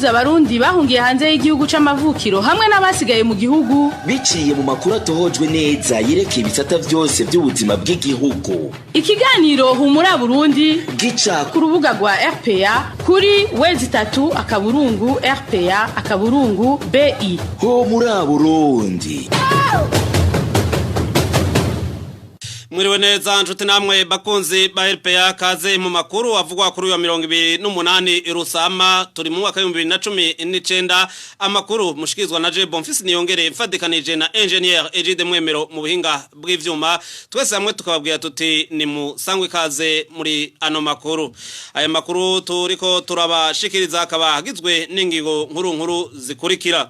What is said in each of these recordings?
Guhuza Abarundi bahungiye hanze y'igihugu c'amavukiro hamwe n'abasigaye mu gihugu biciye mu makuru atohojwe neza yerekeye ibisata vyose vy'ubuzima bw'igihugu. Ikiganiro Humura Burundi gica ku rubuga rwa RPA kuri w3.rpa.bi. Ho muri Burundi. Mwiriwe neza nshuti namwe bakunzi ba RPA, kaze mu makuru avugwa kuri uyu wa 28 Rusama, turi mu mwaka wa 2019. Amakuru mushikizwa na Je Bonfils Niyongere mfadikanije na Engineer Egide Mwemero mu buhinga bw'ivyuma. Twese hamwe tukababwira tuti ni musangwe kaze muri ano makuru. Aya makuru turiko turabashikiriza akaba agizwe n'ingingo nkuru nkuru zikurikira: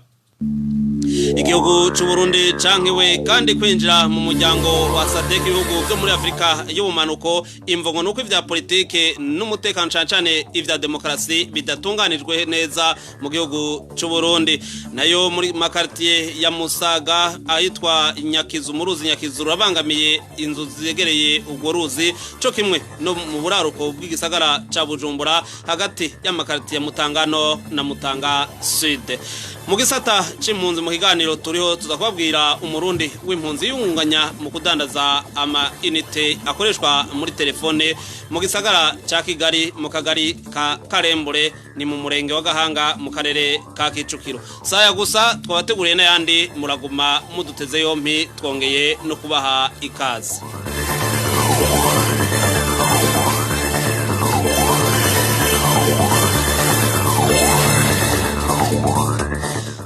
Igihugu c'u Burundi cankiwe kandi kwinjira mu muryango wa SADC, ibihugu byo muri Afrika y'ubumanuko. Imvongo nuko ivya politike n'umutekano, cane cane ivya demokarasi, bidatunganijwe neza mu gihugu c'u Burundi. Nayo muri makartier ya Musaga ahitwa Nyakizu, mu ruzi Nyakizu rurabangamiye inzu zegereye urwo ruzi, co kimwe no mu buraruko bw'igisagara ca Bujumbura hagati y'amakartier ya Mutangano na Mutanga Sud. Mu gisata c'impunzi, mu kiganiro turiho tuza kubabwira Umurundi w'impunzi yunganya mu kudandaza ama unité akoreshwa muri telefone mu gisagara ca Kigali, mu kagari ka Karembure, ni mu murenge wa Gahanga, mu karere ka Kicukiro. Saya gusa, twabateguriye n'ayandi, muraguma muduteze yompi. Twongeye no kubaha ikaze.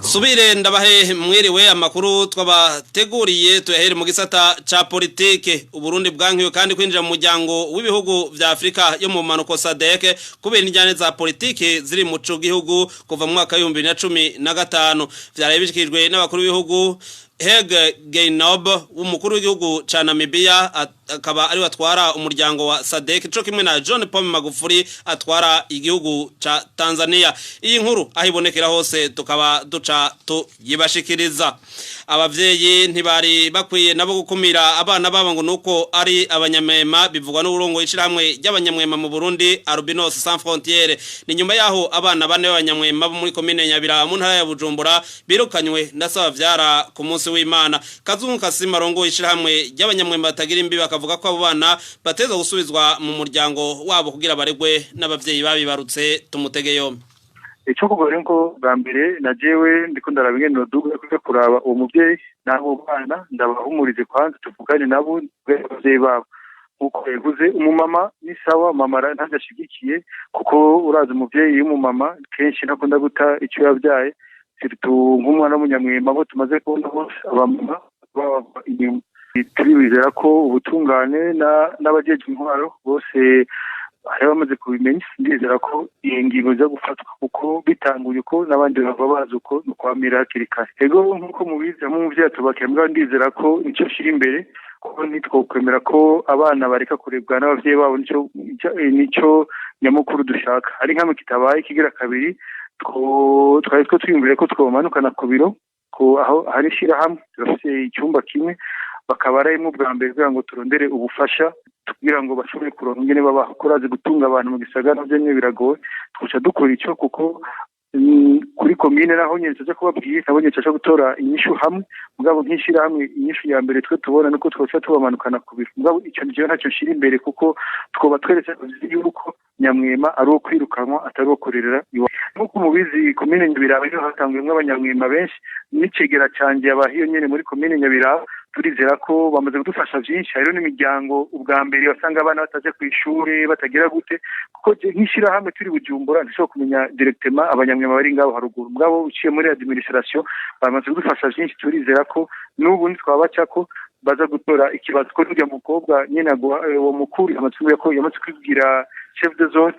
Subire ndabahe mwiriwe. Amakuru twabateguriye tuyahere mu gisata ca politike. Uburundi bwankiwe kandi kwinjira mu muryango w'ibihugu vya Afrika yo mu manuko, SADC, kubera injyane za politike ziri mu co gihugu kuva mu mwaka w'ibihumbi bibiri na cumi na gatanu. Vyaraye bishikirijwe n'abakuru b'ibihugu Hage Geingob, umukuru w'igihugu ca Namibia, akaba ari atwara umuryango wa SADC, co kimwe na John Pombe Magufuli atwara igihugu ca Tanzania. Iyi nkuru aho ibonekera hose tukaba duca tuyibashikiriza. Abavyeyi ntibari bakwiye nabo gukumira abana babo ngo nuko ari abanyamwema, bivugwa n'uburongo ishirahamwe ry'abanyamwema mu Burundi, Albinos Sans Frontières. Ni nyuma yaho abana bane b'abanyamwema bo muri komine Nyabira mu ntara ya Bujumbura birukanywe ndasaba vyara ku munsi w'Imana. Kazungu Kasima arongoye ishirahamwe ry'abanyamwema batagira imbibi bakavuga ko abo bana bateza gusubizwa mu muryango wabo kugira baregwe n'abavyeyi babibarutse. Tumutege yombi. Icyo kuvuga ko bwa mbere na jewe ndiko ndaraba ingene noduga kuja kuraba uwo muvyeyi n'abo bana, ndabahumurize kwanza, tuvugane nabo abavyeyi babo. Nkuko yavuze umumama ni sawa, mama ntabyo ashigikiye, kuko urazi umuvyeyi w'umumama kenshi ntakunda guta icyo yabyaye, surtout nk'umwana w'umunyamwema. Bo tumaze kubona bose abamama baba inyuma. Turibizera ko ubutungane n'abajejwe intwaro bose hari bamaze kubimenya. Ndizera ko iyi ngingo iza gufatwa kuko bitanguye uko n'abandi bava bazi uko ni ukwamira hakiri kare. Ego, nk'uko mubizi, hamwe umuvyeyi atubakira mbwa, ndizera ko nicyo shira imbere, kuko ntitwokwemera ko abana bareka kurebwa n'abavyeyi babo. Nico nyamukuru dushaka. Ari nkamwe kitabaye kigira kabiri, twari two twiyumvire ko twomanukana ku biro ko aho hari ishirahamwe, turafise icyumba kimwe, bakaba arimo bwa mbere kugira ngo turondere ubufasha kugira ngo bashobore kuronka ingene babaho. Kurazi gutunga abantu mu gisagara navyo nyene biragoye. Tuca dukora ico kuko kuri komine naho nyene tuza kubabwira, nabo nyene tuca gutora inyishu hamwe. Mugabo nk'ishirahamwe, inyishu ya mbere twe tubona nuko twoca tubamanukana ku biro. Mugabo ico jewe ntacyo nshira imbere, kuko twoba tweretse yuko nyamwema ari uwo kwirukanwa, atari uwo kurerera iwabo. Nk'uko mubizi, komine Nyabiraba niho hatanguyemwo abanyamwema benshi, n'icegera canje yabahiyo nyene muri komine Nyabiraba. Turizera ko bamaze kudufasha vyinshi. Hariho n'imiryango ubwa mbere wasanga abana bataje kw'ishure, batagira gute, kuko nk'ishirahamwe turi Bujumbura ntishobora kumenya directement abanyamwema bari ngaho haruguru. Mugabo uciye muri administration bamaze kudufasha vyinshi. Turizera ko n'ubu ntitwabacako baza gutora ikibazo, ko n'urya mukobwa nyene uwo mukuru yamaze kuvuga ko yamaze kwibwira chef de zone.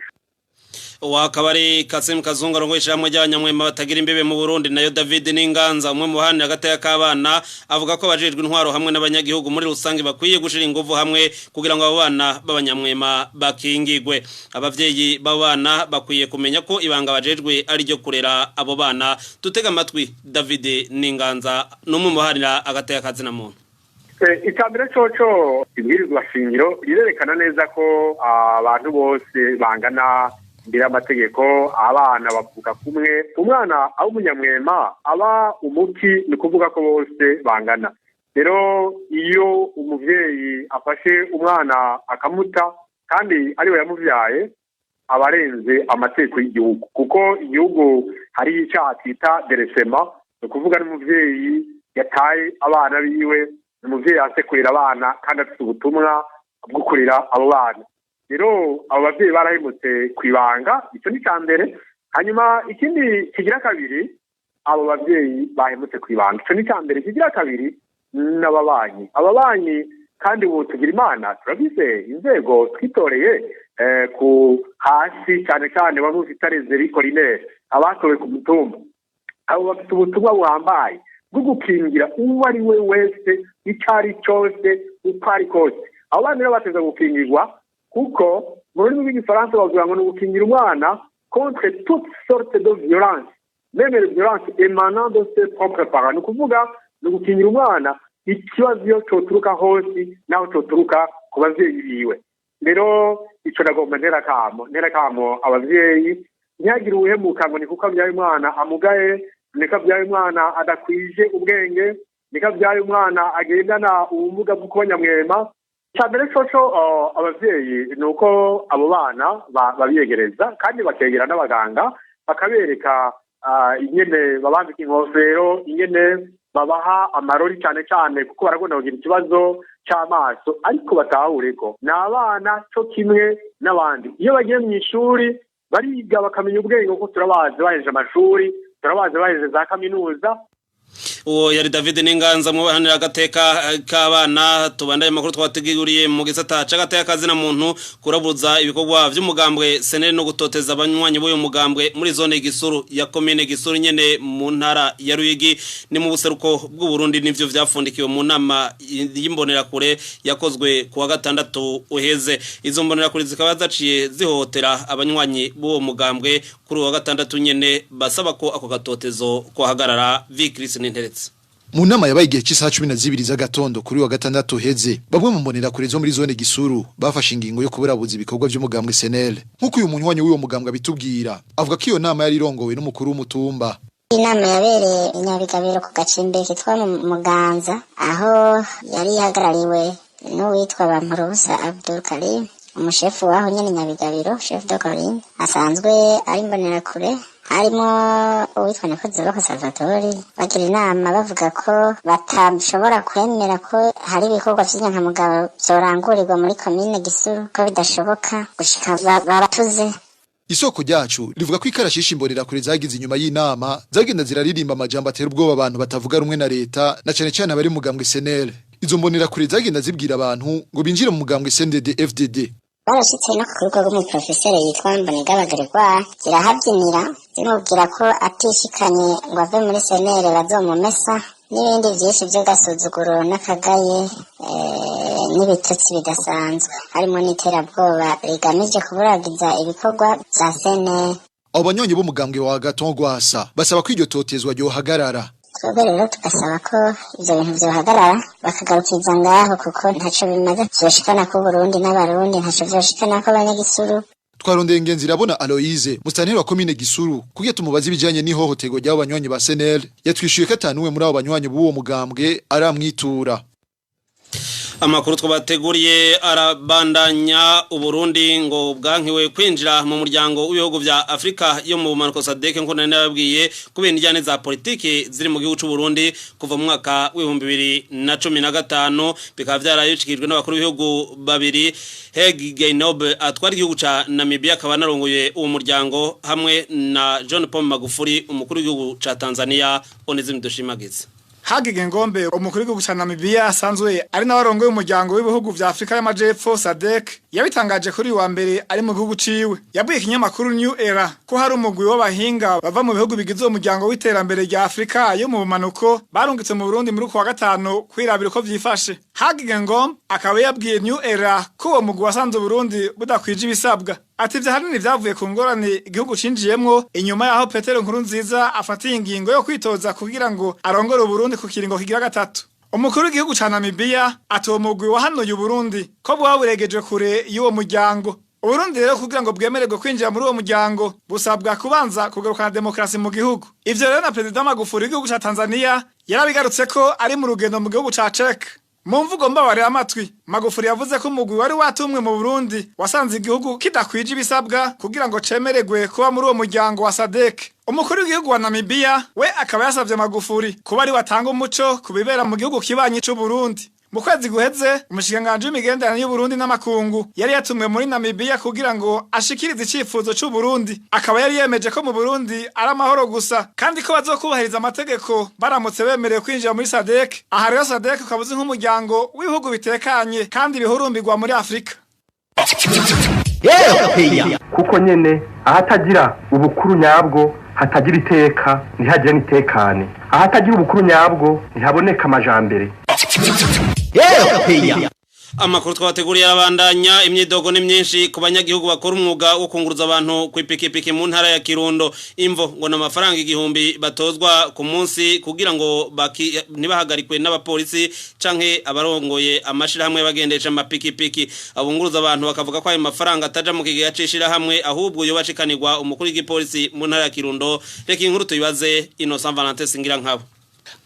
Uwa akaba ari Kasim Kazungu arongoye ishirahamwe ry'abanyamwema batagira imbibe mu Burundi. Nayo David Ninganza, umwe mu baharanira agateka k'abana, avuga ko abajejwe intwaro hamwe n'abanyagihugu muri rusange bakwiye gushira inguvu hamwe kugira ngo abo bana b'abanyamwema bakingigwe. Abavyeyi b'abo bana bakwiye kumenya ko ibanga bajejwe ari ryo kurera abo bana. Dutega amatwi David Ninganza, n'umwe mu baharanira agateka kazina muntu. Icambere coco, ibwirizwa shingiro rirerekana neza ko abantu bose bangana. Imbere y'amategeko abana bavuga kumwe. Umwana aba umunyamwema, aba umuti, ni ukuvuga ko bose bangana. Rero iyo umuvyeyi afashe umwana akamuta kandi ariwe yamuvyaye, aba arenze amategeko y'igihugu, kuko igihugu hari icyaha twita délaissement. Ni ukuvuga n'umuvyeyi yataye abana biwe, ni umuvyeyi yanse kurera abana kandi afite ubutumwa bwo kurera abo bana. Rero abo bavyeyi barahemutse ku ibanga. Icyo ni icya mbere. Hanyuma ikindi kigira kabiri, abo bavyeyi bahemutse ku ibanga, icyo ni icya mbere. Kigira kabiri, n'ababanyi. Ababanyi kandi ubu tugira Imana, turafise inzego twitoreye ku hasi, cyane cyane bamwe bita les élus collinaires, abatowe ku mutumba. Abo bafite ubutumwa buhambaye bwo gukingira uwo ari we wese, icyo ari cyose, uko ari kose. Abo bana rero bateza gukingirwa, kuko mu rurimi rw'Igifaransa bavuga ngo ni ugukingira umwana contre toute sorte de violence, même les violences émanant de ses propres parents. Ni ukuvuga ni ugukingira umwana ikibazo iyo coturuka hose, naho coturuka ku bavyeyi biwe. Rero ico nagomba ntera kamo abavyeyi: ntihagire uwuhemuka ngo ni kuko abyaye umwana amugaye, niko abyaye umwana adakwije ubwenge, niko abyaye umwana agendana ubumuga bwo kuba nyamwema. Icya mbere coco, abavyeyi ni uko abo bana babiyegereza kandi bakegera n'abaganga, bakabereka ingene babambika inkofero, ingene babaha amarori cyane cyane, kuko barakunda kugira ikibazo cy'amaso. Ariko batahure ko ni abana cyo kimwe n'abandi. Iyo bagiye mu ishuri bariga, bakamenya ubwenge, kuko turabazi bahejeje amashuri, turabazi bahejeje za kaminuza. Uwo yari David Ninganza mu bahanira agateka k'abana. Tubandaye amakuru twateguriye mu gisata c'agateka kazina muntu. Kurabuza ibikorwa vy'umugambwe CNL no gutoteza abanywanyi b'uyu mugambwe muri zone Gisuru ya commune Gisuru nyene mu ntara ya Ruyigi, ni mu buseruko bw'u Burundi, nivyo vyafundikiwe mu nama y'imbonerakure yakozwe kuwa gatandatu uheze. Izo mbonerakure zikaba zaciye zihohotera abanywanyi b'uwo mugambwe kuri uwa gatandatu nyene, basaba ko ako gatotezo kohagarara. Vikris Ninteretse. Mu nama yabaye igihe cy'isaha 12 z'agatondo kuri wa gatandatu uheze, bamwe mu mbonerakure zo muri zone Gisuru bafashe ingingo yo kuburabuza ibikorwa by'umugambwe CNL, nk'uko uyu munywanyi w'uwo mugambwe abitubwira. Avuga ko iyo nama yari irongowe n'umukuru w'umutumba. Inama yabereye i Nyabigabiro ku gacimbi kitwa mu Muganza, aho yari ihagarariwe n'uwitwa Bampurubusa Abdul Karim, umushefu waho nyene Nyabigabiro, chef de colline, asanzwe ari imbonerakure. Harimo uwitwa Nikozibako Salvatori. Bagira inama bavuga ko batashobora kwemera ko hari ibikorwa vy'inyankamugabo vyorangurirwa muri komine Gisuru, ko bidashoboka gushika babatuze. Isoko ryacu rivuga ko ikarashishi imbonerakure zagize inyuma y'inama zagenda ziraririmba amajambo atera ubwoba abantu batavuga rumwe na leta, na cane cane abari mu mugambwe CNL. Izo mbonerakure zagenda zibwira abantu ngo binjire mu mugambwe CNDD FDD. Barashitse no ku rugo rw'umuprofeseri yitwa Mbonigaba Gregoire, zirahabyinira zimubwira ko atishikanye ngo ave muri CNL bazomumesa, n'ibindi vyinshi vy'agasuzuguro n'akagaye n'ibitutsi bidasanzwe, harimo n'iterabwoba rigamije kuburagiza ibikorwa vya CNL. Abo banywanyi b'umugambwe wa Agathon Rwasa basaba ko iryo totezwa ryohagarara. Twebwe rero tugasaba ko ivyo bintu vyohagarara, bakagarukiza ngaho, kuko ntaco bimaze vyoshikana ku Burundi n'Abarundi, ntaco vyoshikana ko abanyagisuru. Twarondeye Ngenzirabona Aloise, musitanteri wa komine Gisuru, kugira tumubaze ibijanye n'ihohoterwa ry'abo banywanyi ba CNL. Yatwishuye ko atanuwe muri abo banywanyi b'uwo mugambwe aramwitura. Amakuru twabateguriye arabandanya. Uburundi ngo bwankiwe kwinjira mu muryango w'ibihugu vya Afrika yo mu bumanuko, SADC, nko nari nababwiye, kubera injyane za politiki ziri mu gihugu c'u Burundi kuva mu mwaka w'2015. Bikaba vyarayishikijwe n'abakuru b'ibihugu babiri, Hage Geingob atwara igihugu ca Namibia akaba anarongoye uwo muryango, hamwe na John Pombe Magufuli, umukuru w'igihugu ca Tanzania. Onezime Dushimagize. Hage Geingob, umukuru w'igihugu ca Namibia asanzwe ari nawe arongoye umuryango w'ibihugu vya Afrika y'Amajepfo, SADC, yabitangaje kuri uyu wa mbere ari mu gihugu ciwe. Yabwiye ikinyamakuru New Era ko hari umugwi w'abahinga bava mu bihugu bigize uwo muryango w'iterambere rya Afrika yo mu bumanuko barungitse mu Burundi muri uku wa gatanu kwirabira uko vyifashe. Hage Geingob akaba yabwiye New Era ko uwo mugwi wasanze Uburundi budakwije ibisabwa. Ati ivyo ahanini vyavuye ku ngorane igihugu cinjiyemwo inyuma yaho Petero Nkurunziza afatiye ingingo yo kwitoza kugira ngo arongore Uburundi ku kiringo kigira gatatu. Umukuru w'igihugu ca Namibia ati uwo mugwi wahanuye Uburundi ko bwoba buregejwe kure y'uwo muryango. Uburundi rero kugira ngo bwemererwe kwinjira muri uwo muryango busabwa kubanza kugarukana demokarasi mu gihugu. Ivyo rero na Perezida Magufuli w'igihugu ca Tanzania yarabigarutse ko ari mu rugendo mu gihugu ca Czech. Mu mvugo mbabarira amatwi, Magufuli yavuze ko umugwi wari watumwe mu Burundi wasanze igihugu kidakwije ibisabwa kugira ngo cemererwe kuba muri uwo muryango wa SADC. Umukuru w'igihugu wa Namibia we akaba yasavye Magufuli kuba ari watanga umuco ku bibera mu gihugu kibanyi c'u Burundi. Mu kwezi guheze, umushikiranganji w'imigenderanire y'Uburundi n'amakungu yari yatumwe muri Namibia kugira ngo ashikirize icifuzo c'u Burundi. Akaba yari yemeje ko mu Burundi ari amahoro gusa kandi ko bazokubahiriza amategeko baramutse bemerewe kwinjira muri SADC. Aha rero SADC ukaba uzi nk'umuryango w'ibihugu bitekanye kandi bihurumbirwa muri Afrika. Kuko nyene ahatagira ubukuru nyabwo hatagira iteka, ntihagire n'itekane. Ahatagira ubukuru nyabwo ntihaboneka amajambere. Amakuru twabateguriye arabandanya. Imyidogo ni myinshi ku banyagihugu bakora umwuga wo kunguruza abantu ku ipikipiki mu ntara ya Kirundo. Imvo ngo n'amafaranga 1000 batozwa ku munsi kugira ngo ntibahagarikwe n'abapolisi canke abarongoye amashirahamwe bagendesha amapikipiki. Abunguruza abantu bakavuga ko ayo mafaranga ataja mu kigega c'ishirahamwe, ahubwo yo bashikanirwa umukuru w'igipolisi mu ntara ya Kirundo. Reka inkuru tuyibaze Innocent Valentin Singirankabo.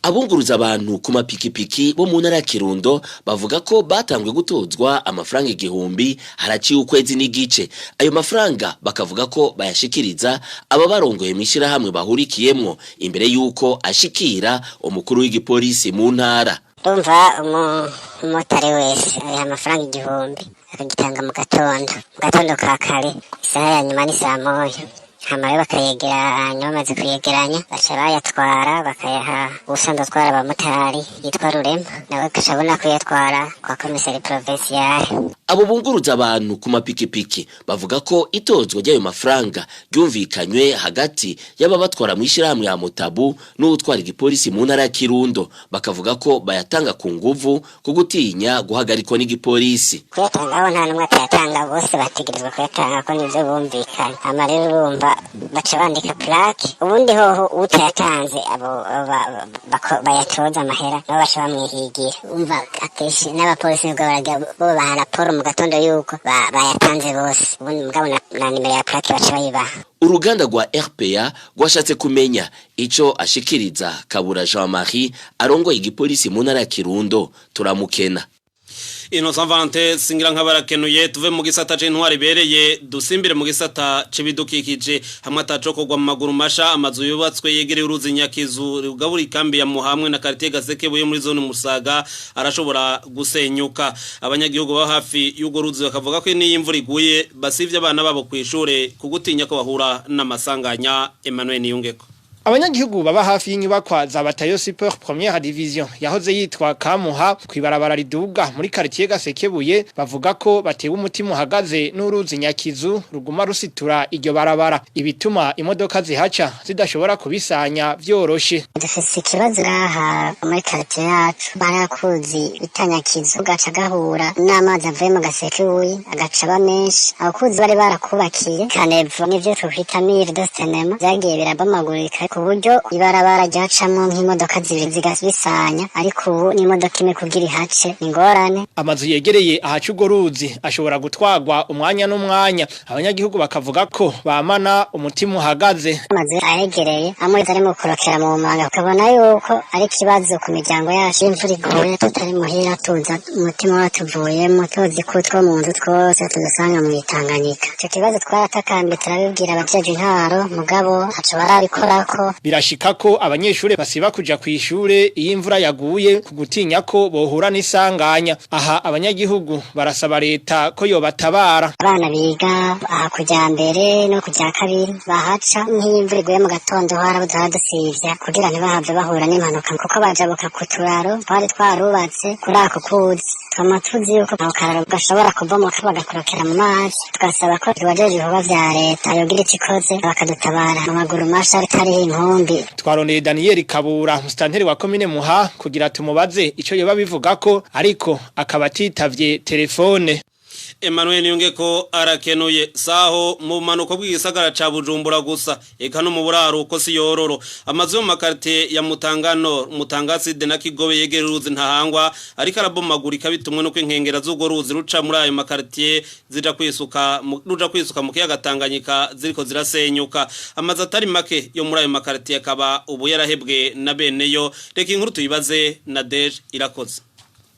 Abunguruza abantu ku mapikipiki bo mu ntara ya Kirundo bavuga ko batangwe gutozwa amafaranga 1000 haraciye ukwezi n'igice. Ayo mafaranga bakavuga ko bayashikiriza aba barongoye mu ishirahamwe bahurikiyemwo imbere yuko ashikira umukuru w'igipolisi mu ntara. Ndumva umumotari wese ariha amafaranga 1000 akagitanga mu gatondo, mu gatondo ka kare, isaha ya nyuma ni saa moya. Hama rero bakayegeranya, bamaze kuyegeranya baca bayatwara bakayaha uwusanzwe atwara abamotari yitwa Rurema, nawe agaca abona kuyatwara kwa komiseri provinsiyare. Abo bunguruza abantu ku mapikipiki bavuga ko itozwa ry'ayo mafaranga ryumvikanywe hagati y'ababatwara mu ishirahamwe ya Motabu n'uwutwara igipolisi mu ntara ya Kirundo. Bakavuga ko bayatanga ku nguvu ku gutinya guhagarikwa n'igipolisi. Kuyatanga aho nta n'umwe atayatanga, bose bategerezwa kuyatanga ko nivyo bumvikanye. Hama rero urumva baca bandika plaque, ubundi hoho utayatanze abo bayatoza amahera nabo baca bamwihigira. Umva akenshi n'abapolisi nibwo baragira bo baha raporo mu gatondo yuko bayatanze bose, ubundi mugabo na nimero ya plaque baca bayibaha. Uruganda rwa RPA rwashatse kumenya ico ashikiriza Kabura Jean-Marie arongoye igipolisi mu ntara ya Kirundo, turamukena. Innocent Valentin Singirankabarakenuye. Tuve mu gisata c'intwari ibereye dusimbire mu gisata c'ibidukikije. Hamwe atacokogwa mu maguru masha, amazu yubatswe yegereye uruzi Nyakizu rugabura ikambi ya Muhamwe na quartier Gasekebuye muri zone Musaga arashobora gusenyuka. Abanyagihugu ba hafi y'ugo ruzi bakavuga ko niyo imvura iguye basivye abana babo kw'ishure kugutinya ko bahura n'amasanganya. Emmanuel Niyungeko. Abanyagihugu baba hafi y'inyubakwa za Batayo Super Première Division yahoze yitwa Kamuha kwibarabara riduga muri quartier Gasekebuye bavuga ko batewe umutima uhagaze n'uruzi Nyakizu ruguma rusitura iryo barabara, ibituma imodoka zihaca zidashobora kubisanya vyoroshe. Dufise ikibazo ngaha muri quartier yacu, barakuzi bita Nyakizu gaca gahura n'amazi avuye mu Gasekebuye agaca aba menshi. Abakuzi bari barakubakiye kanevo n'ivyo twita mire de cinéma vyagiye birabomagurika ku buryo ibarabara ryacamwo nk'imodoka zibiri zigasubisanya, ariko ubu n'imodoka imwe kugira ihace ni ingorane. Amazu yegereye ahaca urwo ruzi ashobora gutwarwa umwanya n'umwanya. Abanyagihugu bakavuga ko bamana umutima uhagaze. Amazu ayegereye amwe ari mu kurokera mu manga, ukabona yuko ari ikibazo ku miryango yacu. Imvura iguye tutari muhira tuza umutima watuvuyemo, tuzi ko utwo mu nzu twose tudusanga mu Itanganyika. Ico kibazo twaratakambye turabibwira abajejwe intwaro, mugabo ntaco barabikorako. Birashika ko abanyeshure basiba kuja kw'ishure iyo imvura yaguye ku gutinya ko bohura n'isanganya. Aha abanyagihugu barasaba leta ko yobatabara. Abana biga aha kuja mbere no kuja kabiri bahaca nk'iyo imvura iguye mu gatondo harabuze dusivya kugira ntibahave bahura n'impanuka, kuko bajabuka ku turaro twari twarubatse kuri ako kuzi. Twama tuzi yuko ako kararo gashobora kubomoka bagakorokera mu mazi. Tugasaba ko abajejwe ibikorwa vya leta yogira ico ikoze bakadutabara mu maguru masha atariho inkumbi. Twarondeye Daniel Kabura, musitanteri wa komine Muha, kugira tumubaze ico yoba bivuga ko, ariko akaba atitavye telefone. Emmanuel Niyongeko arakenuye. Saho mu manuko bw'igisagara ca Bujumbura gusa, eka no mu buraro uko si yororo. Amazu yo mu makartie ya Mutangano, Mutanga Sud na Kigobe yegera uruzi Ntahangwa ariko arabomagurika bitumwe nuko inkengera z'urwo ruzi ruca muri ayo makartie zija kwisuka ruja kwisuka mu kiyaga Tanganyika ziriko zirasenyuka. Amazu atari make yo muri ayo makartie akaba ubu yarahebwe na beneyo. Reka inkuru tuyibaze na Dej Irakoze.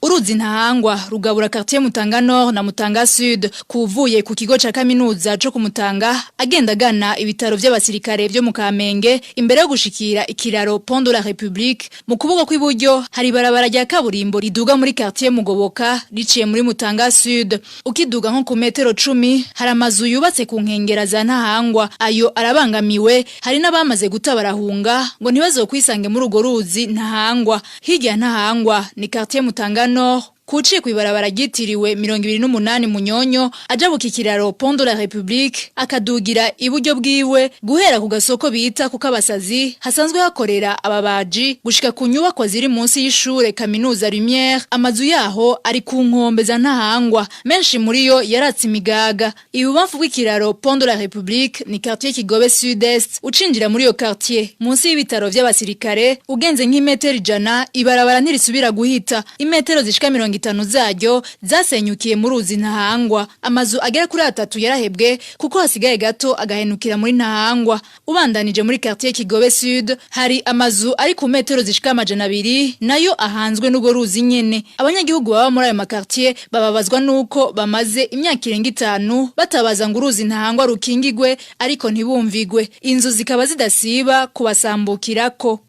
Uruzi Ntahangwa rugabura quartier Mutanga Nord na Mutanga Sud. Kuvuye ku kigo ca kaminuza co kumutanga agenda gana ibitaro vy'abasirikare vyo mu Kamenge, imbere yo gushikira ikiraro Pont de la République, mu kuboko kw'iburyo hari barabara rya kaburimbo riduga muri quartier Mugoboka riciye muri Mutanga Sud. Ukiduga nko ku metero 10 hari amazu yubatse ku nkengera za Ntahangwa, ayo arabangamiwe, hari n'abamaze guta barahunga ngo ntibazokwisange muri urwo ruzi Ntahangwa. Hirya Ntahangwa ni quartier Mutanga Nord, kuciye kw'ibarabara ryitiriwe 28 Munyonyo ajabuka ikiraro Pont de la République akadugira iburyo bwiwe, guhera ku gasoko bita ku kabasazi hasanzwe hakorera ababaji gushika ku nyubakwa ziri munsi y'ishure kaminuza Lumière, amazu yaho ari ku nkombe za Ntahangwa, menshi muri yo yaratse imigaga. Ibubamfu bw'ikiraro Pont de la République ni quartier Kigobe Sud-Est. Ucinjira muri iyo quartier munsi y'ibitaro vy'abasirikare, ugenze nk'imetero 100 ibarabara ntirisubira guhita, imetero zishika 50 zaryo zasenyukiye mu ruzi Ntahangwa. Amazu agera kuri atatu yarahebwe kuko hasigaye gato agahenukira muri Ntahangwa. Ubandanije muri quartier Kigobe Sud hari amazu ari ku metero zishika 200 nayo ahanzwe n'urwo ruzi nyene. Abanyagihugu baba muri ayo makartier bababazwa nuko bamaze imyaka irenga 5 batabaza ngo uruzi Ntahangwa rukingigwe, ariko ntibumvigwe, inzu zikaba zidasiba kubasambukirako.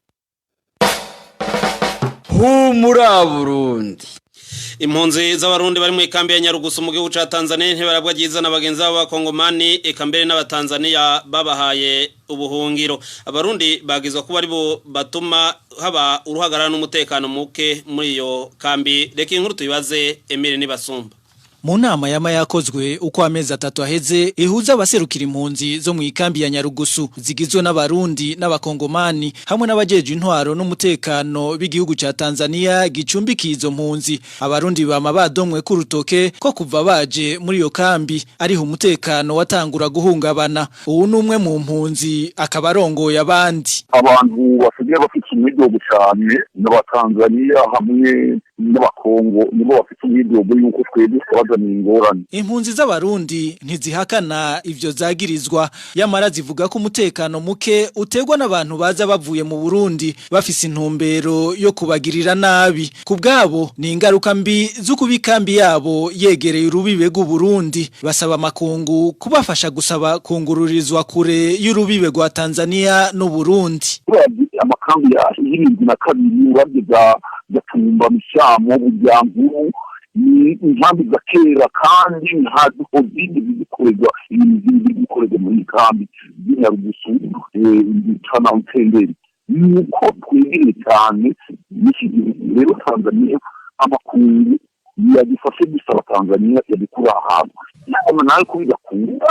Humura Burundi. Impunzi z'abarundi bari mu ikambi ya Nyarugusu mu gihugu ca Tanzania ntibarabwa ryiza na bagenzi babo b'abakongomani, eka mbere n'abatanzania babahaye ubuhungiro. Abarundi bagizwa kuba aribo batuma haba uruhagarara n'umutekano muke muri iyo kambi. Reka inkuru tuyibaze Emile Nibasumba. Mu nama yama yakozwe uko amezi 3 aheze ihuza abaserukira impunzi zo mu ikambi ya Nyarugusu zigizwe n'abarundi n'abakongomani hamwe n'abajeje intwaro n'umutekano b'igihugu ca Tanzania gicumbikiye izo mpunzi, abarundi bama badomwe ku rutoke ko kuva baje muri iyo kambi ariho umutekano watangura guhungabana. Ubu n'umwe mu mpunzi akaba arongoye abandi. Abantu basigaye bafite umwidogo cyane n'abatanzania hamwe n'abakongo, nibo bafite umwidogo yuko twebwe twabazaniye ingorane. Impunzi z'abarundi ntizihakana ivyo zagirizwa, yamara zivuga ko umutekano muke utegwa n'abantu baza bavuye mu Burundi bafise intumbero yo kubagirira nabi. Ku bwabo ni ingaruka mbi z'ukuba ikambi yabo yegereye urubibe rw'u Burundi. Basaba amakungu kubafasha gusaba kungururizwa kure y'urubibe rwa Tanzania n'u Burundi. Amakambi ya 72 uravye Gatumba, Mishamo, Buryankuru ni inkambi za kera, kandi ntabwo zindi zikorerwa ibintu biri gukorerwa muri kambi z'Inyarugusu na Mutenderi. Nuko twegereye cyane n'iki gihugu rero Tanzania, amakungu yadufashe gusaba Tanzania yadukura ahantu nama nawe ko bidakunda,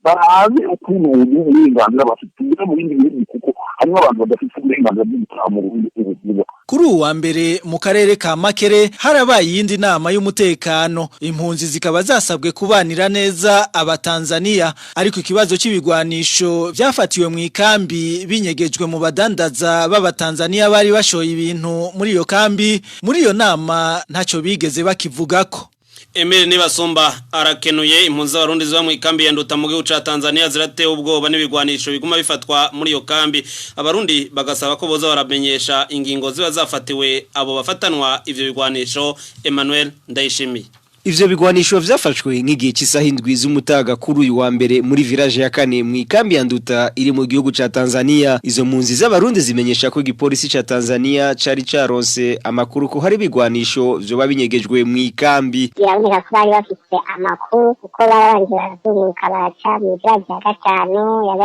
barabe ukuntu ubu uburenganzira bafite mu bindi bihugu, kuko harimo abantu badafite uburenganzira bwo gutaha mu Burundi ubu. Kuri uwa mbere mu karere ka Makere harabaye iyindi nama y'umutekano, impunzi zikaba zasabwe kubanira neza abatanzania, ariko ikibazo c'ibigwanisho vyafatiwe mu ikambi binyegejwe mu badandaza b'abatanzania bari bashoye ibintu muri iyo kambi, muri iyo nama ntaco bigeze bakivugako. Emile Nibasumba arakenuye. Impunzi z'abarundi ziba mu ikambi ya Nduta mu gihugu ca Tanzania ziratewe ubwoba n'ibigwanisho biguma bifatwa muri iyo kambi. Abarundi bagasaba ko boza baramenyesha ingingo ziba zafatiwe abo bafatanwa ivyo bigwanisho. Emmanuel Ndayishimiye. Ivyo bigwanisho vyafashwe nk'igihe cy'isaha 7 z'umutaga kuri uyu wa mbere muri village ya kane mu ikambi ya Nduta iri mu gihugu ca Tanzania. Izo mpunzi z'abarundi zimenyesha ko igipolisi ca Tanzania cari caronse amakuru ko hari bigwanisho vyoba binyegejwe mu ikambi. Biraboneka ko bari bafite amakuru kuko barabanje barazunguruka baraca mu village ya 5 ya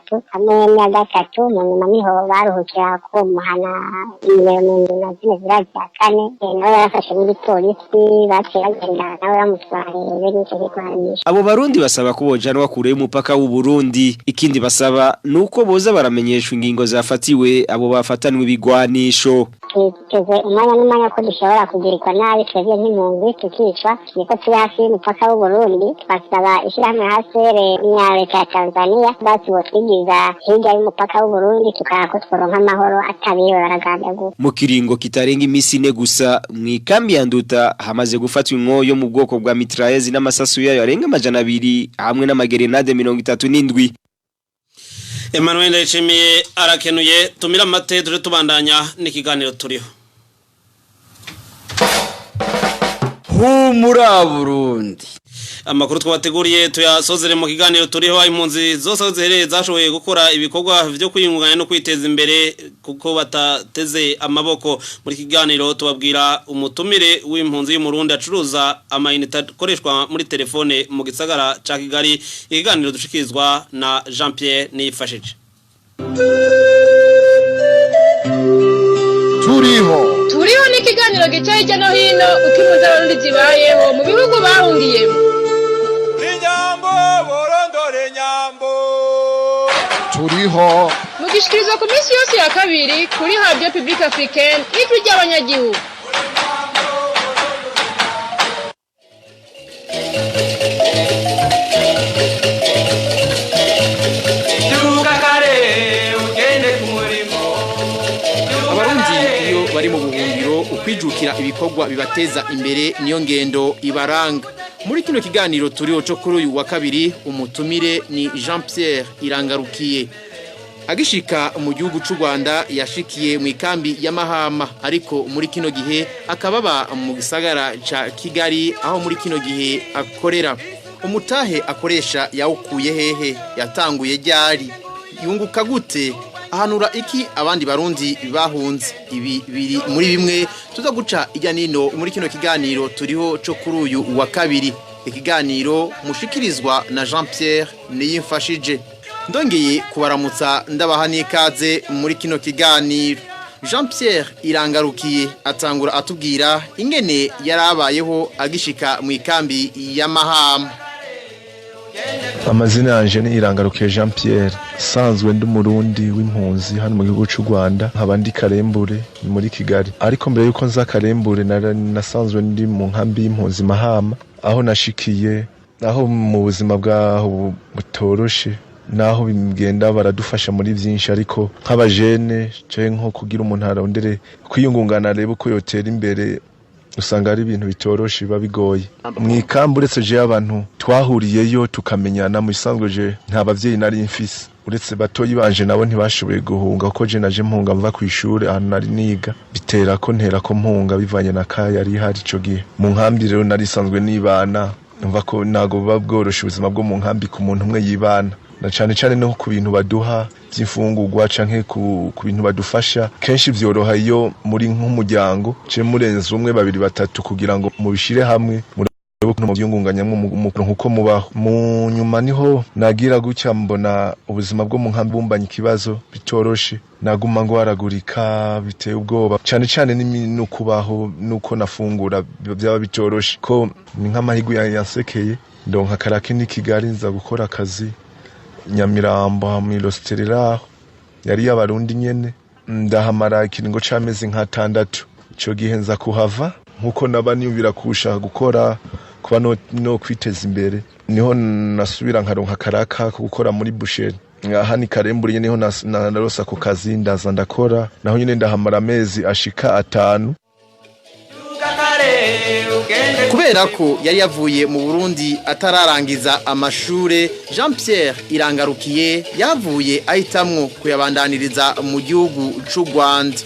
6 hamwe n'iya 3, mu nyuma niho baruhukira ku muhana nimero 44 village ya kane, nawe yarafashe n'igipolisi baciye bagenda. Abo barundi basaba ko bojanwa kure y'umupaka w'u Burundi. Ikindi basaba nuko boza baramenyeshwa ingingo zafatiwe abo bafatanwe ibigwanisho. Twiteze umwanya n'umwanya ko dushobora kugirirwa nabi twebwe nk'impunzi tukicwa, niko turi hafi y'umupaka w'Uburundi. Twasaba ishyirahamwe HCR n'iya leta ya Tanzania basi botwigiza hirya y'umupaka w'Uburundi tukaraba ko tworonka amahoro atabiwe baragandagura. Mu kiringo kitarenga imisi ine gusa mu ikambi ya Nduta hamaze gufatwa inko yo mu bwoko bwa mitrailleuses n'amasasu yayo arenga 200 hamwe n'amagerenade 37. Emmanuel Ndayishimiye arakenuye. Tumira amate tuje tubandanya n'ikiganiro turiho. Humura Burundi. Amakuru twabateguriye tuyasozere mu kiganiro turiho. Impunzi zose aho ziherereye zashoboye gukora ibikorwa vyo kwiyungunganya no kwiteza imbere kuko batateze amaboko. Muri kiganiro tubabwira umutumire w'impunzi y'Umurundi acuruza amayinite akoreshwa muri telefone mu gisagara ca Kigali. Ikiganiro dushikirizwa na Jean Pierre Niyifashije. Turiho Turiho ni ikiganiro gica hirya no hino uko impunzi z'Abarundi zibayeho mu bihugu bahungiyemo. Inyambo borondore nyambo. Turiho mugishikirizwa ku minsi yose ya kabiri kuri Radio Publique Africaine n'ijwi ry'abanyagihugu. Duka kare ugende ku murimo. Abarundi iyo bari mu buhungiro ukwijukira ibikorwa bibateza imbere niyo ngendo ibaranga. Muri kino kiganiro turiho cyo kuri uyu wa kabiri umutumire ni Jean Pierre Irangarukiye. Agishika mu gihugu c'u Rwanda yashikiye mu ikambi ya Mahama, ariko muri kino gihe akababa mu gisagara ca Kigali aho muri kino gihe akorera. Umutahe akoresha yawukuye hehe, yatanguye ryari, yunguka gute, ahanura iki abandi barundi bahunze? Ibi biri muri bimwe tuza guca ijya nino muri kino kiganiro turiho cyo kuri uyu wa kabiri. Ikiganiro mushikirizwa na Jean Pierre Niyimfashije. Ndongeye kubaramutsa ndabaha n'ikaze muri kino kiganiro. Jean Pierre Irangarukiye atangura atubwira ingene yarabayeho agishika mu ikambi ya Mahama. Amazina yanje ni Irangarukiye Jean Pierre, sanzwe ndi umurundi w'impunzi hano mu gihugu c'u Rwanda, nkaba ndi Karembure ni muri Kigali. Ariko mbere yuko nza Karembure nasanzwe ndi mu nkambi y'impunzi Mahama, aho nashikiye, aho mu buzima bwaho butoroshe, naho bigenda baradufasha muri byinshi, ariko nk'abajene canke nko kugira umuntu arondere kwiyungungana arebe uko yotera imbere, usanga ari ibintu bitoroshe biba bigoye. Mu ikambi uretse je abantu twahuriyeyo tukamenyana, mu bisanzwe je nta bavyeyi nari mfise, uretse batoyi banje nabo ntibashoboye guhunga kuko je naje mpunga mva kw'ishure ahantu nari niga, bitera ko ntera ko mpunga bivanye na kaya yari ihari ico gihe. Mu nkambi rero nari isanzwe nibana, numva ko ntago buba bworoshe ubuzima bwo mu nkambi ku muntu umwe yibana, na cane cane no ku bintu baduha by'imfungurwa canke ku bintu badufasha. Kenshi vyoroha iyo muri nk'umuryango ce murenze umwe, babiri, batatu, kugira ngo mubishire hamwe murebe muvyungunganyamwo nkuko mubaho. Mu nyuma niho nagira gutya mbona ubuzima bwo mu nkambi bumbanye ikibazo bitoroshe, naguma ngwaragurika biteye ubwoba, cane cane n'ukubaho nuko nafungura byaba bitoroshe, ko ni nk'amahirwe yansekeye ndonka karake ni Kigali nza gukora akazi Nyamirambo mu Rosterera yari y'abarundi nyene, ndahamara ikiringo c'amezi nk'atandatu. Ico gihe nza kuhava nkuko naba niyumvira kushaka gukora kuba no kwiteza imbere, niho nasubira nkaronka karaka ko gukora muri boucherie aha ni Karembure nyene, niho narosa ako kazi ndaza ndakora, naho nyene ndahamara amezi ashika 5. Kubera ko yari yavuye mu Burundi atararangiza amashure, Jean Pierre Irangarukiye yavuye ahitamwo kuyabandaniriza mu gihugu c'u Rwanda.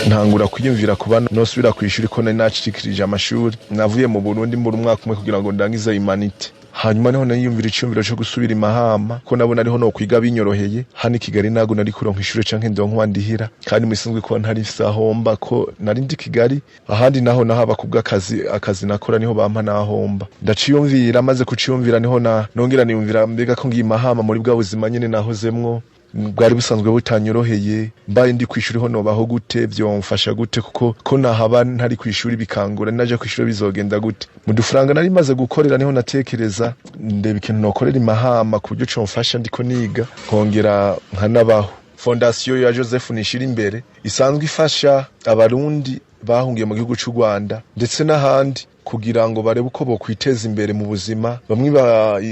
Ntangura kwiyumvira kuba nosubira kw'ishuri ko nari nacikirije amashuri. Navuye mu Burundi mbura umwaka umwe kugira ngo ndangize humanité. Hanyuma niho niyumvira iciyumviro co gusubira i Mahama, ko nabona ariho nokwiga binyoroheye. Hano i Kigali ntago nari kuronka ishure canke ndonke uwandihira, kandi mubisanzwe ko ntari mfise ahomba, ko nari ndi Kigali. Ahandi naho nahaba kubw'akazi, akazi nakora niho bampa nahomba. Ndaciyumvira, maze kuciyumvira niho nongera niyumvira mbega ko ngiye i Mahama muri bwa buzima nyene nahozemwo bwari busanzwe butanyoroheye, mbaye ndi kw'ishuri ho nobaho gute, vyomfasha gute, kuko ko nahaba ntari kw'ishuri bikangura, naja kw'ishuri bizogenda gute. Mu dufaranga nari maze gukorera niho natekereza ndeba ikintu nokorera i Mahama ku buryo comfasha ndiko niga nkongera nkanabaho. Fondation ya Joseph Nishirimbere isanzwe ifasha abarundi bahungiye mu gihugu cy'u Rwanda ndetse n'ahandi kugira ngo barebe uko bokwiteza imbere mu buzima. Bamwe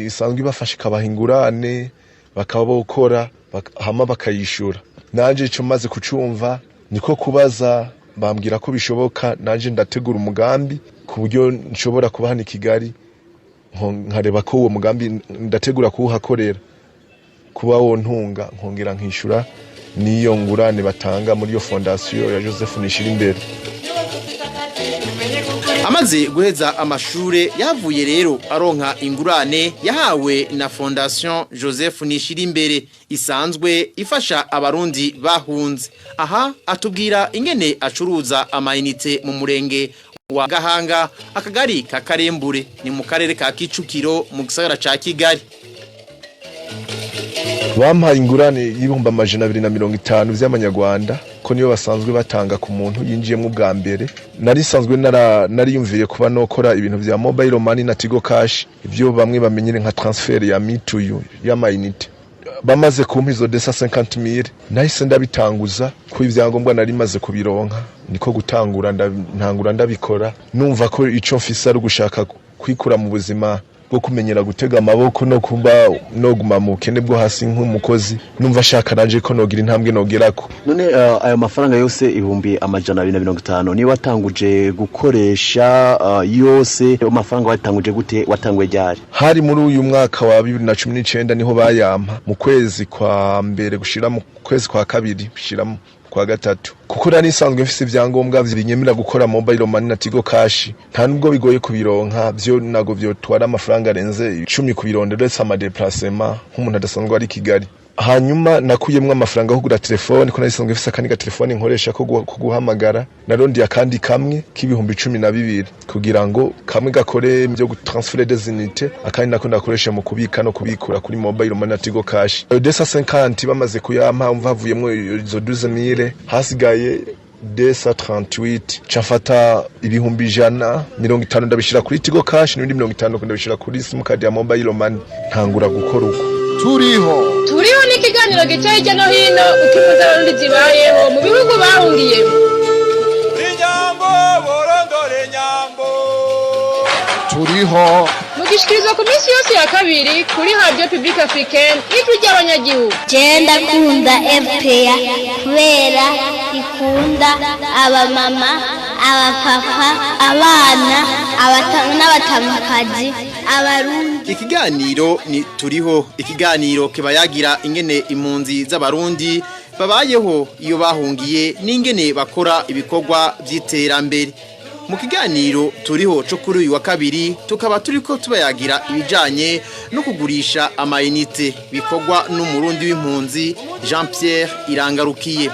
isanzwe ibafasha ikabaha ingurane bakaba bokora hama bakayishura. Nanje ico maze kucumva niko kubaza, bambwira ko bishoboka. Nanje ndategura umugambi ku buryo nshobora kuba hano i Kigali, nkareba ko uwo mugambi ndategura kuwuhakorera kuba wontunga, nkongera nkishura n'iyo ngurane batanga muri iyo fondation ya Joseph Nishirimbere. Amaze guheza amashure yavuye rero aronka ingurane yahawe na Fondation Joseph Nishirimbere isanzwe ifasha abarundi bahunze. Aha atubwira ingene acuruza amayinite mu murenge wa Gahanga, akagari ka Karembure, ni mu karere ka Kicukiro mu gisagara ca Kigali. Bampaye ingurane y'250,000 vy'amanyarwanda, ko niyo basanzwe batanga ku muntu yinjiyemo bwa mbere. Nari sanzwe nariyumviye kuba nokora ibintu vya mobile money na Tigo Cash, ivyo bamwe bamenyere nka transfer ya mituyu y'amayinite. Bamaze kumpa izo 250,000, nahise ndabitanguza ko ibyangombwa nari maze kubironka, niko gutangura ntangura ndabikora, numva ko ico mfise ari ugushaka kwikura mu buzima bwo kumenyera gutega amaboko no kuba noguma mu bukene bwo hasi nk'umukozi. Numva ashaka nanje ko nogira intambwe nogerako. None ayo mafaranga yose 250,000 niyo watanguje gukoresha yose? Ayo mafaranga watanguje gute? Watanguye ryari? Hari muri uyu mwaka wa 2019, niho bayampa mu kwezi kwa mbere gushira mu kwezi kwa kabiri gushira mu kwa gatatu, kuko nari nsanzwe mfise ibyangombwa binyemera gukora mobile money na Tigo Cash. Nta nubwo bigoye kubironka, vyo nago vyotwara amafaranga arenze 10 kubirondera, uretse ama déplacement nk'umuntu adasanzwe ari i Kigali. Hanyuma nakuyemwo amafaranga yo kugura telefone, ko nari nsanzwe mfise akandi gatelefone nkoresha ko guhamagara. Narondiye akandi kamwe k'12,000 kugira ngo kamwe gakore byo gutransférer des unités, akandi nako ndakoresha mu kubika no kubikura kuri mobile money na Tigo Cash. Ayo 250 bamaze kuyampa, umva havuyemwo izo 12,000, hasigaye 238. Cafata 150,000 ndabishira kuri Tigo Cash, n'ibindi 50 ndabishira kuri simukadi ya mobile money, ntangura gukora uko. Turiho. Turiho ni ikiganiro gica hirya no hino uko impunzi z'abarundi zibayeho mu bihugu bahungiyemo. Inyambo borondore nyambo. Turiho. Mugishikirizwa ku minsi yose ya kabiri kuri Radio Publique Africaine, Ijwi ry'Abanyagihugu. Je ndakunda RPA kubera ikunda abamama, abapapa, abana, abatamu n'abatamakazi, abarundi. Ikiganiro ni Turiho, ikiganiro kibayagira ingene impunzi z'abarundi babayeho iyo bahungiye n'ingene bakora ibikorwa by'iterambere. Mu kiganiro Turiho cyo kuri uyu wa kabiri tukaba turiko tubayagira ibijanye no kugurisha amayinite bikorwa n'umurundi w'impunzi Jean Pierre Irangarukiye.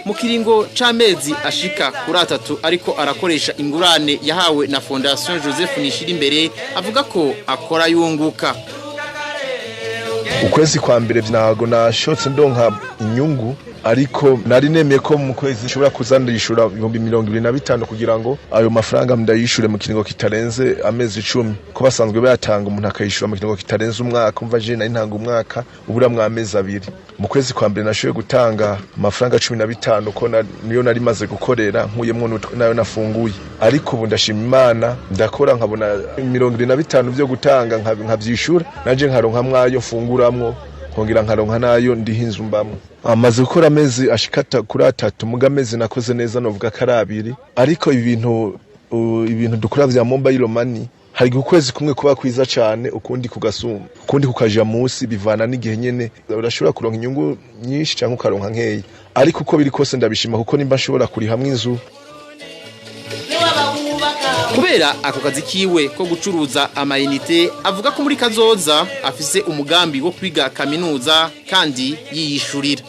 Mu kiringo c'amezi ashika kuri 3 ariko arakoresha ingurane yahawe na Fondation Joseph Nishirimbere, avuga ko akora yunguka. Ukwezi kwa mbere ntago nashotse ndonka inyungu, ariko nari nemeye ko mu kwezi nshobora kuza ndishura 25,000 kugira ngo ayo mafaranga ndayishure mu kiringo kitarenze amezi 10, ko basanzwe bayatanga umuntu akayishura mu kiringo kitarenze umwaka. Umva, je nari ntanga umwaka ubura amezi 2. Mu kwezi kwa mbere nashoboye gutanga amafaranga 15, ko niyo nari maze gukorera nkuyemwo nayo nafunguye. Ariko ubu ndashima Imana, ndakora nkabona 75 byo gutanga, nkavyishura, nanje nkaronka mwayo mfunguramwo, nkongera nkaronka nayo ndiha inzu mbamwo. Amaze gukora amezi ashikata kuri 3, muga amezi nakoze neza novuga ko ari 2. Ariko ibintu dukora vya mobile money, hari igihe ukwezi kumwe kuba kwiza cane, ukundi kugasuma, ukundi kukaja munsi, bivana n'igihe nyene. Urashobora kuronka inyungu nyinshi canke ukaronka nkeya, ariko uko biri kose ndabishima, kuko nimba nshobora kurihamwe inzu. Kubera ako kazi kiwe ko gucuruza amayinite, avuga ko muri kazoza afise umugambi wo kwiga kaminuza kandi yiyishurira.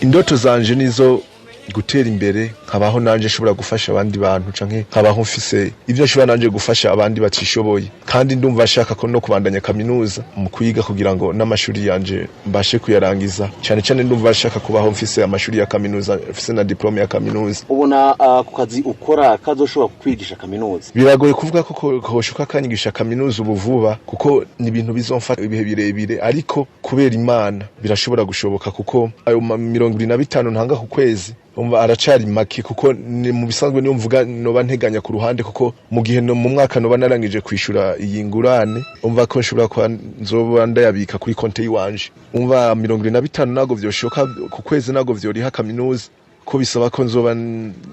Indoto zanje nizo gutera imbere, nkabaho nanje nshobora gufasha abandi bantu, canke nkabaho mfise ivyo nshobora nanje gufasha abandi batishoboye. Kandi ndumva nshaka ko no kubandanya kaminuza mu kwiga kugira ngo n'amashuri yanje mbashe kuyarangiza. Cyane cyane ndumva nshaka kubaho mfise amashuri ya kaminuza, mfise na diplome ya kaminuza. Ubona ku kazi ukora kazoshobora kukwigisha kaminuza? Biragoye kuvuga ko koshuka kanyigisha kaminuza ubu vuba, kuko ni ibintu bizomfata ibihe birebire, ariko kubera Imana birashobora gushoboka, kuko ayo 75 ntanga ku kwezi umva aracari make, kuko ni mu bisanzwe niyo mvuga noba nteganya ku ruhande, kuko mu gihe no mu mwaka noba narangije kwishura iyi ngurane, umva ko nshobora kuba nzoba ndayabika kuri konte yiwanje. Umva 75 nago vyoshoka ku kwezi, nago vyoriha kaminuza, ko bisaba ko nzoba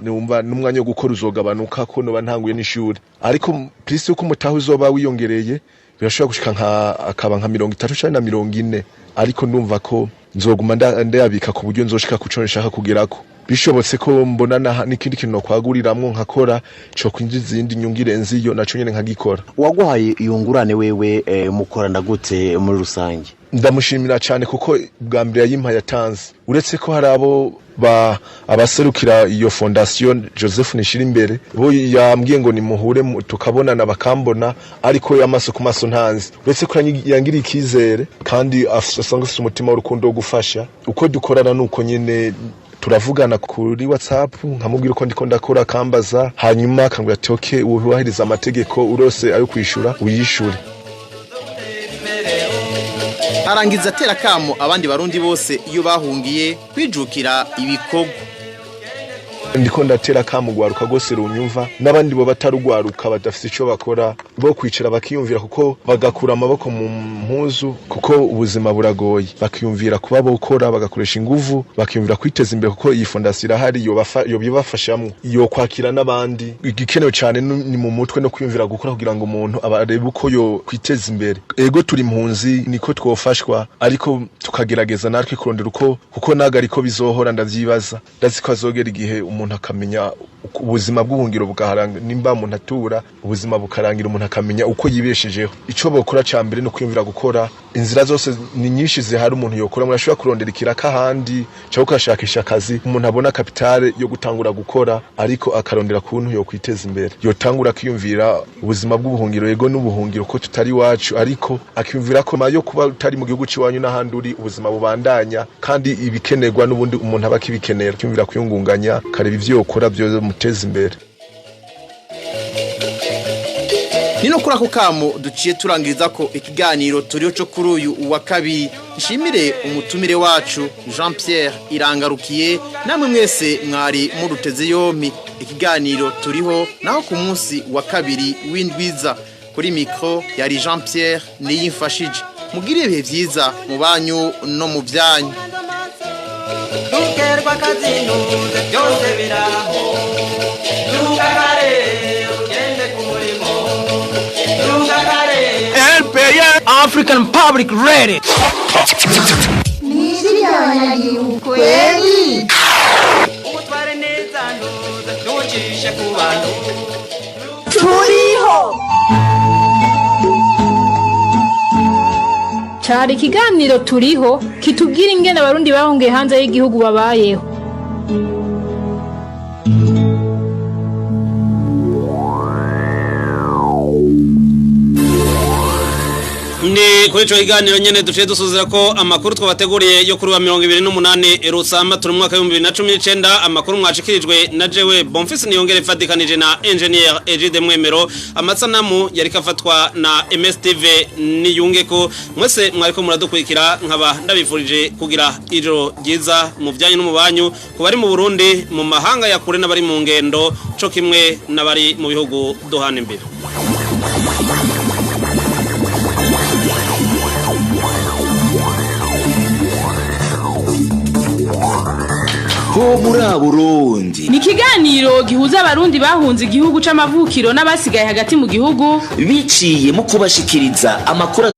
numva n'umwanya wo gukora uzogabanuka, ko noba ntanguye n'ishuri. Ariko plus uko umutahe uzoba wiyongereye, birashobora gushika nka akaba nka 30 canke na 40, ariko ndumva ko nzoguma ndayabika ku buryo nzoshika kuco nshaka kugerako. Bishobotse ko mbona n'ikindi kintu nokwaguriramwo nkakora co kwinjiza izindi nyungu irenze iyo, naco nyene nkagikora. Uwaguhaye iyo ngurane wewe mukorana gute muri rusange? Ndamushimira cyane, kuko bwa mbere yayimpaye yatanze, uretse ko hari abo abaserukira iyo fondation Joseph Nishirimbere bo yambwiye ngo nimuhure tukabonana bakambona, ariko amaso ku maso ntanzi, uretse ko yangiriye ikizere kandi asanga afise umutima w'urukundo wo gufasha. Uko dukorana nuko nyene turavugana kuri WhatsApp, nkamubwira uko ndiko ndakora, akambaza, hanyuma akambwira ati okay, wubahiriza amategeko, urose ayo kwishura uyishure. Arangiza atera kamo abandi barundi bose iyo bahungiye kwijukira ibikorwa. Ndiko ndatera kamo gwaruka gose runyumva, n'abandi bo batarugwaruka badafise ico bakora, bo kwicara bakiyumvira, kuko bagakura amaboko mu mpuzu, kuko ubuzima buragoye, bakiyumvira kuba bokora, bagakoresha inguvu, bakiyumvira kwiteza imbere, kuko iyi fondation irahari yobafashamwo, yo kwakira n'abandi. Igikenewe cyane ni mu mutwe no kwiyumvira gukora, kugira ngo umuntu abarebe uko yo kwiteza imbere. Ego turi impunzi niko twofashwa, ariko tukagerageza natwe kurondera uko, kuko nagariko bizohora, ndavyibaza, ndazi ko azogera igihe umuntu akamenya ubuzima bw'ubuhungiro bugaharanga, nimba umuntu atura ubuzima bukarangira, umuntu akamenya uko yibeshejeho. Ico bokora ca mbere no kwiyumvira gukora. Inzira zose ni nyinshi zihari umuntu yokora, murashobora kurondera ikiraka ahandi cyangwa ukashakisha akazi, umuntu abona kapitale yo gutangura gukora, ariko akarondera kuntu yo kwiteza imbere, yotangura akiyumvira ubuzima bw'ubuhungiro. Yego n'ubuhungiro ko tutari iwacu, ariko akiyumvira ko mayo kuba utari mu gihugu ciwanyu n'ahandi uri, ubuzima bubandanya, kandi ibikenerwa n'ubundi umuntu aba akibikenera. Akiyumvira kwiyungunganya, kareba ivyo yokora byo muteza imbere. Nino kuri ako kamo duciye turangiriza ko ikiganiro turiho cyo kuri uyu wa kabiri. Nshimire umutumire wacu Jean Pierre Irangarukiye, namwe mwese mwari muruteze yompi. Ikiganiro turiho naho ku munsi wa kabiri w'indwiza. Kuri micro yari Jean Pierre Niyimfashije. Mugire ibihe vyiza mu banyu no mu byanyu. Dukerwa kazinuze byose biraho, dukakare ugende ku murimo, dukakare. RPA African Public Radio. Nijwi ry'abanyagihugu kweli. Umutware neza ntuze ntucishe ku bantu. Turiho. Cari ikiganiro turiho kitubwira ingene abarundi bahungiye hanze y'igihugu babayeho. Ni kuri ico kiganiro nyene duciye dusuzira ko amakuru twabateguriye yo kuri wa 28 Rusama turi mu mwaka wa 2019. Amakuru mwashikirijwe na jewe Bonfils Niyongere fatikanije na Engineer Egide Mwemero, amasanamu yariko afatwa na MSTV Niyungeko. Mwese mwariko muradukurikira, nkaba ndabifurije kugira ijoro ryiza mu byanyu no mu banyu, ku bari mu Burundi, mu mahanga ya kure n'abari mu ngendo, co kimwe n'abari mu bihugu duhana imbere. Ho muri Burundi Ni ikiganiro gihuza abarundi bahunze igihugu c'amavukiro n'abasigaye hagati mu gihugu, biciye mu kubashikiriza amakuru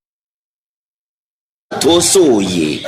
atosoye.